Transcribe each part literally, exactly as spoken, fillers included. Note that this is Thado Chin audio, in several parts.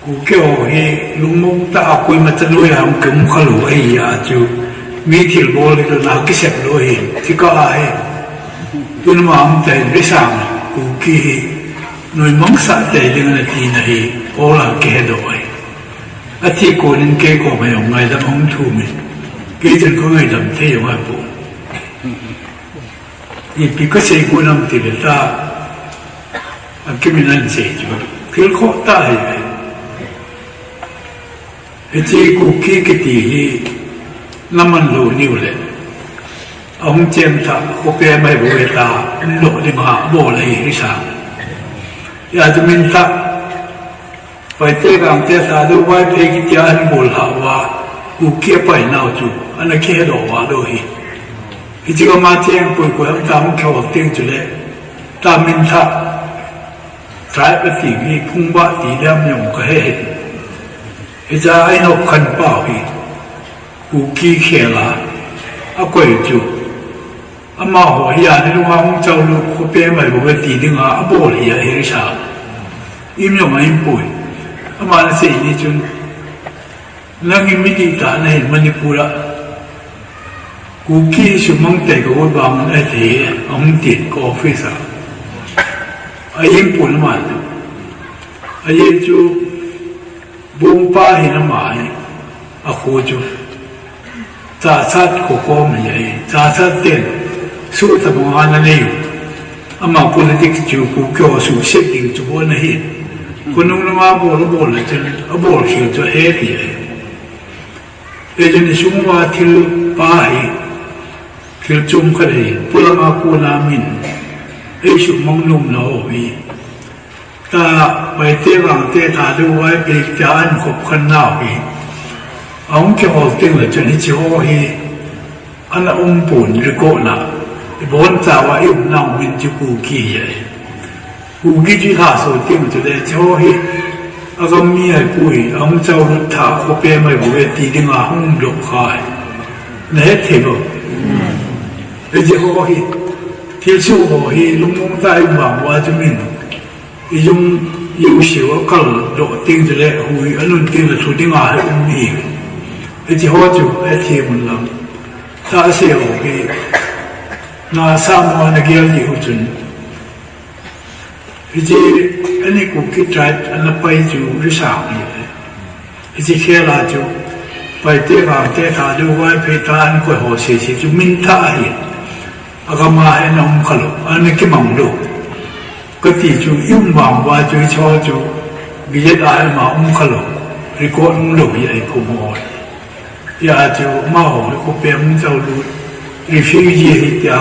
Kuki ho hi lungmong tah a koima chanu a hung kium kha lou ahi a chu, mi thilbol hi lou na kisep lou ahi, chika ahi. Tun ma um tai risang Kuki hi noimang sah tai ding ana tina hi, ola kihedoh ahi. Athi konin kei koma jong ngaidam ahung thum in, kei chun ka ngaidam thei jong ahi poi. Ipi kasei kon ham tile ta, akimin ahin sei chu, thil khoh tah ahi. Hiche Kuki kiti hi naman lou niu le, ahung cheng tah, khopi mai bou hita, umdoh dinga bol ahi risang. Hijeh a chu min tah, Paite Gangte Thadou Vaiphei kitia ahin bol lhah uva, Kuki apai nau chu ana kihedoh uva lou hi. Hiche gam a cheng koi koi ham ta hung kihol teng chule, ta min tah, tribe ati hi phungbah ti lem jong kahe hih. Hiche a inop khan pau hi Kuki khel a akoi chu, amaho hi a nilunga hung chau lut khopi mai bou ve ti dinga abol hi ahi risang. Im jong aum poi. Aman asei ni chun, nangin midih tah nahin Manipur a, Kuki sumang tei ka got vang un ahi thei, ahung tin ka office a. Aum pon aman. Ajeh chu, Bongpa hi nama hi, akho chu. Chachat kho kom hi ahi, Chachat ten suhthah banga ana nei u. Ama politics chu Kuki ho suhset ding chu bou ana hi. Khonung lama bol, abol le chun, abol khel chu ahe hi ahi. Hichun isung uva thil pha hi, thil chom khat ahi, polanga kona min eisumang nomna ho hi. Ta Paite Gangte Thadou Vaiphei tia ahin khop khan nau hi, ahung kihol teng le chun hiche ho hi ana um pon record na. Ibonchauva ium nau min chu Kuki hi ahi. Kuki chu ilhahsam teng chule hiche ho hi agam mi ahipoi, ahung chau lut tah, khopi mai bou ve ti dinga hung umdoh kha ahi. Nahet thei bou. Hiche ho hi, thilsoh ho hi lungmong tah a ium vang uva chu min ijung, iuseu akaldoh teng chule hui anun teng le lhu dinga hi um hi. Hiche ho chu hethem un lang. Tahsa ho hi nasam ho ana gel diu chun, hiche ani Kuki tribe ana pai chu risang hi. Hiche khel a chu Paite Gangte Thadou Vaiphei tia ahin koi ho sese chu min tah ahi. Agam a hi ana um kha lou, ana kimang lou. Kati chu ium vang uva chu hiche ho chu gazette a ima um kha lou, record um lou hi ahi phung ho. Hijeh a chu amaho hi khopi a hung chau lut, refugee ahi tia,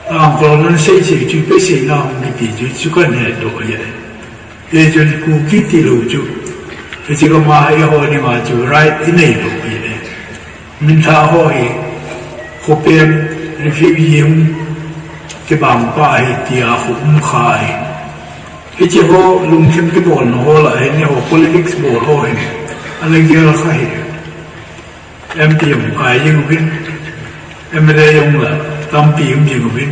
tangkhul hon ana seisei chu ipi seina hung kiti chu, chu kahin hedoh ahi. Hichun Kuki tilou chu, hiche gam a eiho dinga chu right inei lou ahi. Min tah ho hi, khopi a refugee hung kibang pa ahi tia khu um kha ahi. Hiche ho lungthim kibolna ho lah hin, eiho politics bol ho hin ana gel kha hi. M P jong kai jing uvin, M L A jong la tampi um jing uvin.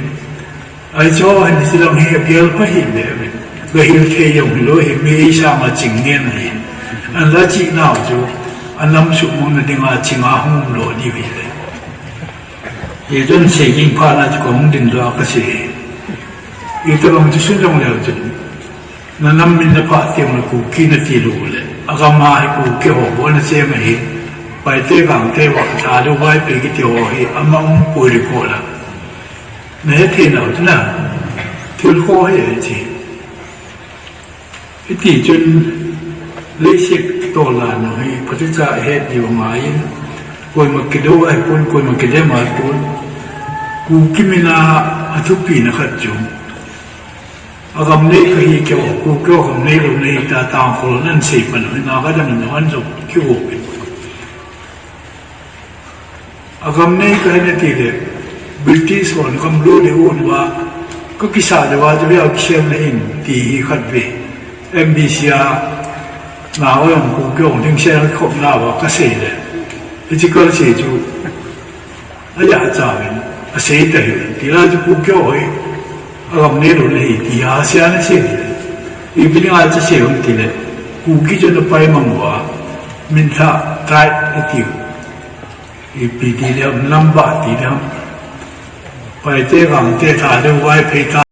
Hiche ho hin hiche lang hi agel pha hih le uvin. Gahil thei jong hilou hi, mi eisanga ching ngen ahi. Ana chih nau chu, anam suhmang na dinga chinga hung umdoh diu hile. Hichun sei ging phat na chu kahung dingdoh a kasei. Itobang chu sun jong leu chun, nanam min naphah teng le Kuki nati lou le, agam a hi Kuki ho bou ana cheng ahi. Paite Gangte Thadou Vaiphei kiti ho hi ama umpoi record a. Nahet thei nau chu na, thil khoh hi ahi chu. Hiti chun leiset tolna hi phatecha ihet diu angaiyin, koima kidou ahipon, koima kidem ahipon. Kuki min a athupina khat chu, agam nei kahi keu, Kuki ho gam neilou nahi tia tangkhul hon ana sei pan u hi, Naga dang in jong ana jop kigop in. Agam nei kahi nati le, British hon gam lou le uva, kakisah le uva chu hia kisel nahin ti hi khatvei. M B C a, Naga jong Kuki jong ding sel khop nauva kasei le, hiche kasei chu, ajacha uvin, asei tahih, tila chu Kuki ho hi, agam neilou nahi ti hi aseina asei le. Ipi dinga chu sei ham tile, Kuki chu ana pai mang uva, min lha, tribe iti, ipi ti le ham, number ti le ham, Paite, Gangte, Thadou, Vaiphei,